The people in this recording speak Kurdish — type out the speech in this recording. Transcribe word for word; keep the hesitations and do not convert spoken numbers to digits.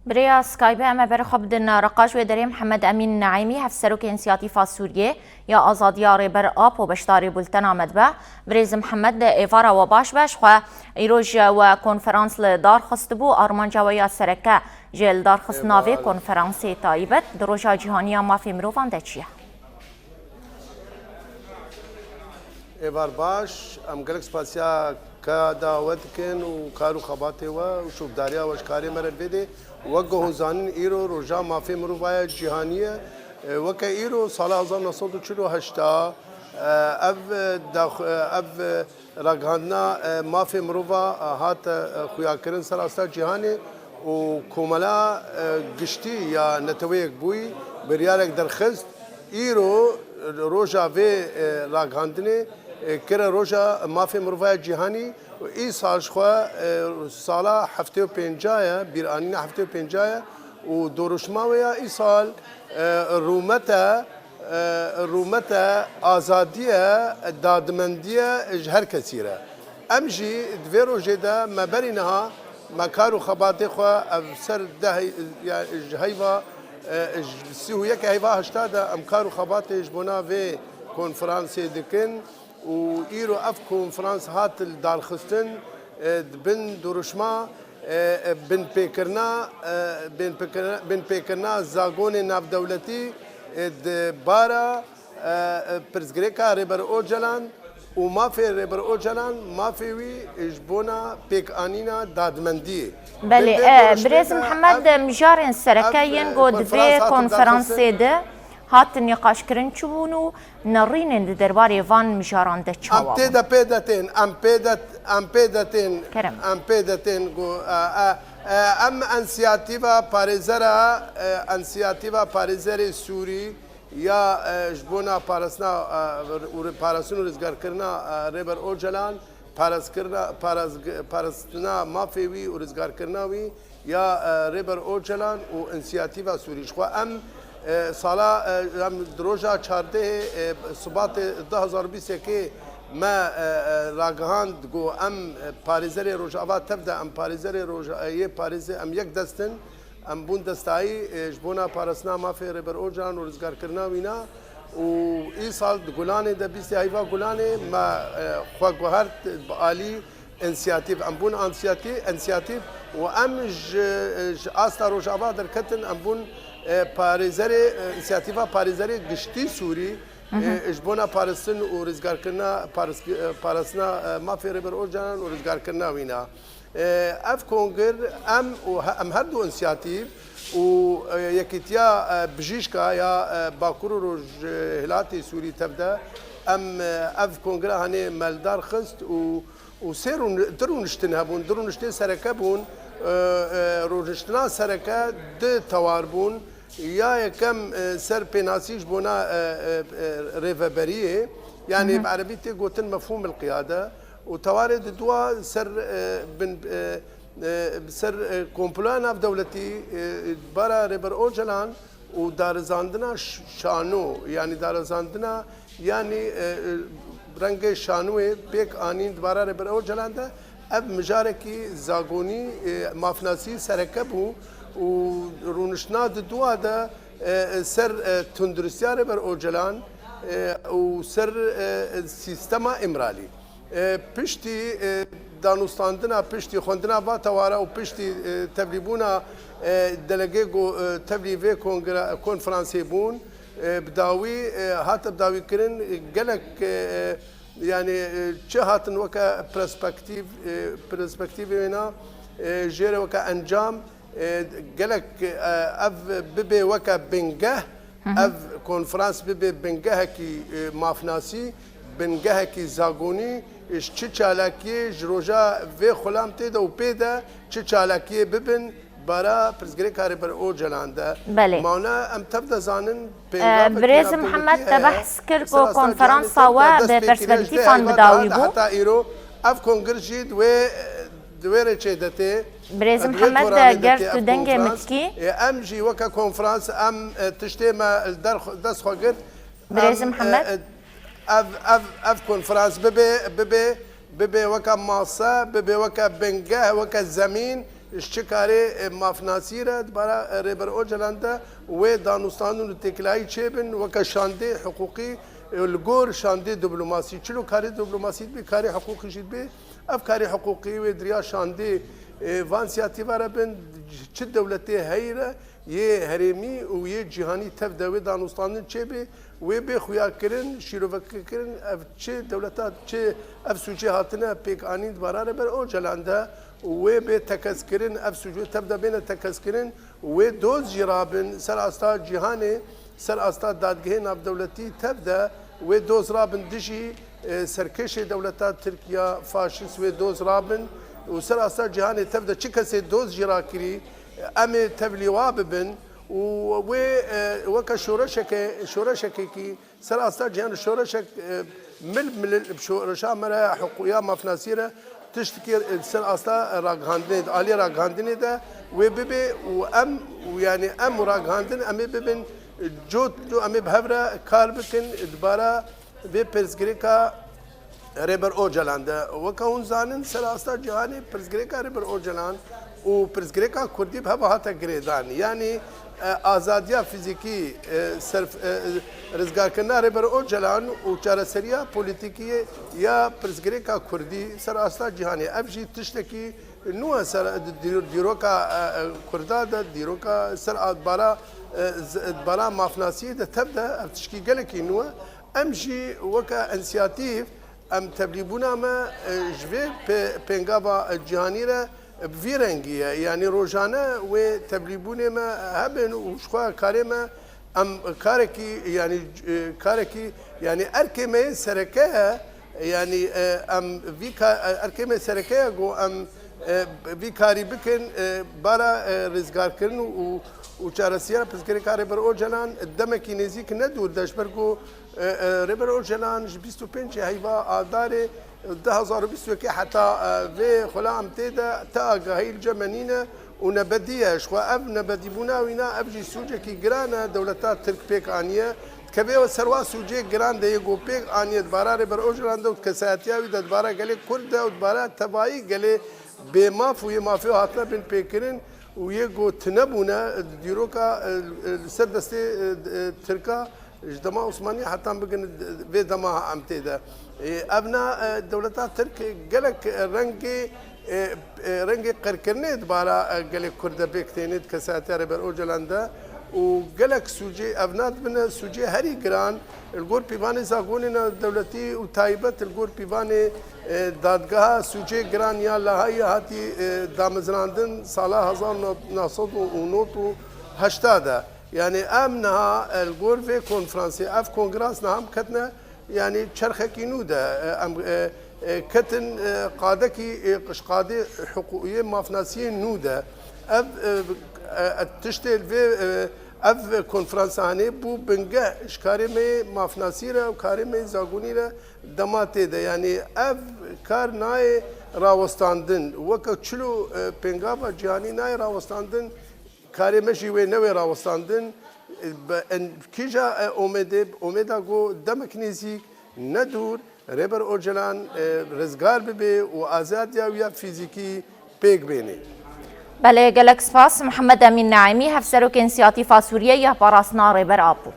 Bi rêya Skype em ê berê xwe bidin reqa ji wê derê Mihemed Emîn Neîmî, Hevserokê Însiyatîfa Sûriyê ya Azadiya Rêber Apo beşdarî bultena me dibe. Birêz Mihemed, êvara we baş be. Ji xwe îro ji we konferans li dar xistibû. Armanca we ya sereke jê li dar xistina vê konferansê taybet di Roja Cîhanî ya Mafê Mirovan de çi ye? Êvar baş, em gelek spasiya KADA we dikin û kar û xebatê we û şûbdariya we ji karê me re li vê dê. Wek ku hûn zanin, îro Roja Mafê Mirova ya Cîhanî ye. E, weke îro sala hezar neh sed û çil û heşt a, e, ev, e, dax-, e, ev, e, ragihandina, e, mafê mirova, e, hate, e, xuyakirin ser asta cîhanê û Komela, e, Giştî ya Neteweyek Bûyî biryarek derxist. Îro roja vê, e, ragihandinê, e, kire Roja Mafê Mirova ya Cîhanî û îsal ji xwe, e, sala heftê û pênca ye, bîranîna heftê û pênca ye û doruşma wê ya îsal, e, rûmet e, e, rûmet e, azadî ye, dadmendî ye ji her kesî re. Em jî di vê rojê de me berî niha me kar û xebatê xwe ev ser deh, ya, ji heyva, e, ji sî û yek heyva heşta de em kar û xebatê ji bona vê konferansê dikin û îro ev konferans hat li darxistin, e, di bin duruşma, e, e, binpêkirina, e, binpêkirina, binpêkirina zagonê navdewletî, e, di bara, e, e, pirsgirêka Rêber Ocalan û mafê Rêber Ocalan, mafê wî ji bona pêkanîna dadmendiyê. Belê, Bi vê e, doruşmê Birêz de Mihemed, ev, mijarên sereke ev, yên e, ku di vê konferans hatin konferansê darxistin. De hatin nîqaşkirin çi bûn û nerînên di derbarê van mijaran de Em çawa tê bûn? De pê de tên, em pê de, em pê de tên, Kerem. Em pê de tên ku, e, e, e, em însiyatîva parêzera, e, însiyatîva parêzerê Sûrî ya, e, ji bona parastina, e, û parastin û rizgarkirina, e, Rêber Ocalan, parastkirina, paras-, parastina mafê wî û rizgarkirina wî ya, e, Rêber Ocalan û însiyatîva Sûrî. Ji xwe em, e, sala, e, em di roja çardehê, e, Sibatê du hezar û bîst û yekê me, e, e, ragihand ku em, e, parêzerê Rojava tev de, em parêzerê Roja-, e, yê parêzê em yek dest in. Em bûn destayî, e, ji bona parastina mafê Rêber Ocalan û rizgarkirina wîna û îsal di Gulanê de bîstê heyva Gulanê me, e, xwe guhert bi alî însiyatîf. Em bûn ansiyatî-, însiyatîf û em ji, ji asta Rojava derketin, em bûn, e, parêzerê, e, însiyatîfa parêzerê giştî Sûrî, Hı hı. e, ji bona parastin û rizgarkirina, paris-, e, parastina, e, mafê Rêber Ocalan û rizgarkirina wîna. E, ev kongir em û he-, em her du însiyatîf û, e, Yekîtiya, e, Bijîşka ya, e, Bakur û Rojhilatê Sûrî tev de em, e, ev kongira hanê me li dar xist û, û sê rûn-, du rûniştin hebûn, du rûniştên sereke bûn. E, e, rûniştina sereke du tewar bûn. Ya yekem, e, ser pênasî ji bona, e, e, e, rêveberiyê, yanî Hı hı. bi erebî tê gotin mefhûm el qiyade û tewarê di dua ser, e, bin, e, e, ser, e, komploya navdewletî, e, bara Rêber Ocalan û darizandina ş-, şano, yanî darizandina, yanî, e, e, rengê şanoyê pêk anîn di bara Rêber Ocalan de, ev mijarekî zagonî, e, mafnasî sereke bû û rûniştina di dua de, e, ser, e, tunduristiya Rêber Ocalan, e, û ser, e, sîstema Îmralî. E, piştî, e, danûstandina, piştî xwendina va tewara û piştî, e, tevlîbûna, e, delegê ku, e, tevlî vê kongre, konferansê bûn, e, bi dawî, e, hate bi dawî kirin, e, gelek, e, e, yanî, e, çi hatin weke perspektîf, e, perspektîfê wêna, e, jê re weke encam, e, gelek, e, ev bibe weke bingeh, Hı hı. ev konferans bibe bingehekî, e, mafnasî, bingehekî zagonî, e, ji çi çalakiyê ji roja vê xulam tê de û pê de çi çalakiyê bibin, bara pirsgirêka Rêber Ocalan de. Belê. Mane em tev de zanin, E, pêngavekî Birêz navdewletî Mihemed, te heye, behs kir ku konferansa we bi perspektîfan bi dawî bû. Heta îro ev kongir jî di wê, di wê rêçê de tê. Birêz Mihemed, ger tu dengê min dikî. E, em jî weke konferans, em, e, tiştê me li der xwe, dest xwe girt. Birêz Mihemed. Em, e, e, ev, ev, ev konferans bibe, bibe, bibe weke mase, bibe weke bingeh, weke zemîn, Ji çi karê, e, mafnasî re di bara, e, Rêber Ocalan de wê danûstandin û têkilayî çêbin weke şandê hiqûqî, e, li gor şandê diplomasî. Çilo karê diplomasî dibe, karê hiqûqî jî dibe. Ev karê hiqûqî wê di riya şandê, e, van siyatîva re bin, çi dewletê heyî re, yê herêmî û yê cîhanî tev de wê danûstandin çêbe, wê bê xuyakirin, şîrovekirin, ev çi dewleta, çi ev sûcê hatine pêk anîn di bara Rêber Ocalan de û wê bê tekezkirin, ev sûcê tev de bêne tekezkirin, wê doz jî rabin ser asta cîhanê, ser asta dadgehê navdewletî tev de wê doz rabin dijî, e, serkêşê dewleta Tirk ya faşîst wê doz rabin û ser asta cîhanê tev de çi kesê doz jî rakirî, em ê tevlî wa bibin û wê, e, weke şoreşeke, şoreşekekî ser asta cîhan şoreşek, e, mil milil bi şoreşa me re, hiqû-, ya mafnasî re tiştekî, e, ser asta ragihandinê de, aliyê ragihandinê de wê bibe û em, û yani em û ragihandin em ê bibin, e, cot, em ê bi hev re kar bikin, e, dibara vê pirsgirêka Rêber Ocalan de. Weke hûn zanin, ser asta cîhanê pirsgirêka Rêber Ocalan û pirsgirêka Kurdî bi hev hate girêdan. Yanî, e, azadiya fîzîkî, e, serf-, e, rizgarkirina Rêber Ocalan û çareseriya polîtîkî ya pirsgirêka Kurdî ser asta cîhanê. Ev jî tiştekî nû e ser di-, dî-, dîroka, e, e, Kurda de, dîroka ser a-, bara, e, z-, bara mafnasiyê de tev de ev tişkî gelekî nû e. Em jî weke însiyatîf, em tevlîbûna me, e, ji vê pê-, pêngava, e, cîhanî re, e, bi vî rengî ye. Yanî rojane wê tevlîbûnê me hebin û ji xwe karê me, em karekî, yanî, e, karekî, yanî erkê me yê sereke ye. Yanî, e, em vî ka-, e, erkê me sereke ye ku em, e, vî karî bikin, e, bara, e, rizgarkirin û, û çareseriya pirsgirêka Rêber Ocalan demekî nêzîk ne dûr de, ji ber ku, e, e, Rêber Ocalan ji bîst û pêncê heyva Adarê du hezar û bîst û yekê heta, e, vê xwela em tê de ti agahî li cem me nîne û nebedî ye. Ji xwe ev nebedîbûna wîna, ev jî sûcekî giran e dewleta Tirk pêk aniye. Dikeve ser wa sûcê giran de yê ku pêk aniye di bara Rêber Ocalan de û di kesayetiya wî de, di bara gelê Kurd de û di bara tevayî gelê bêmaf û yê mafê hatine binpêkirin û yê ku tune bûne di dîroka, e, e, li ser destê, e, e, Tirka ji dema Osmanî heta bigin vê dema em tê de. E, ev na, e, dewleta Tirk gelek rengê, e, e, rengê qirkirinê di bara, e, gelê Kurd de pêk têne di kesayetiya Rêber Ocalan de û gelek sûcê, ev na dibine sûcê herî giran li gor pîvanê zagonê navdewletî û taybet li gor pîvanê, e, dadgeha sûcê giran ya Lahayê hatî, e, damezrandin sala hezar neh sed û nod û heşta de. Yanî em niha, e, li gor vê konferansê, ev kongrans niha em ketine, yanî çerxekî nû de, e, em, e, e, ketin, e, qadekî, e, ji qadê hiqû-, yê mafnasiyê nû de. Ev, e, e, tiştê li vê, e, ev konferansa hanê bû bingeh ji karê me yê mafnasî re û karê me yê zagonî re dema tê de. Yanî ev kar nayê rawestandin. Weke çilo, e, pêngava cîhanî nayê rawestandin, karê me jî wê newê rawestandin. Bi en-, kîja, e, omêdê, omêda ku demek nêzîk, ne dûr, Rêber Ocalan, e, rizgar bibe û azadiya wî ya fîzîkî pêk bêne. Belê, gelek spas. Mihemed Emîn Naîmî, Hevserokê Însiyatîfa Sûriye ya Parastina Rêber Apo.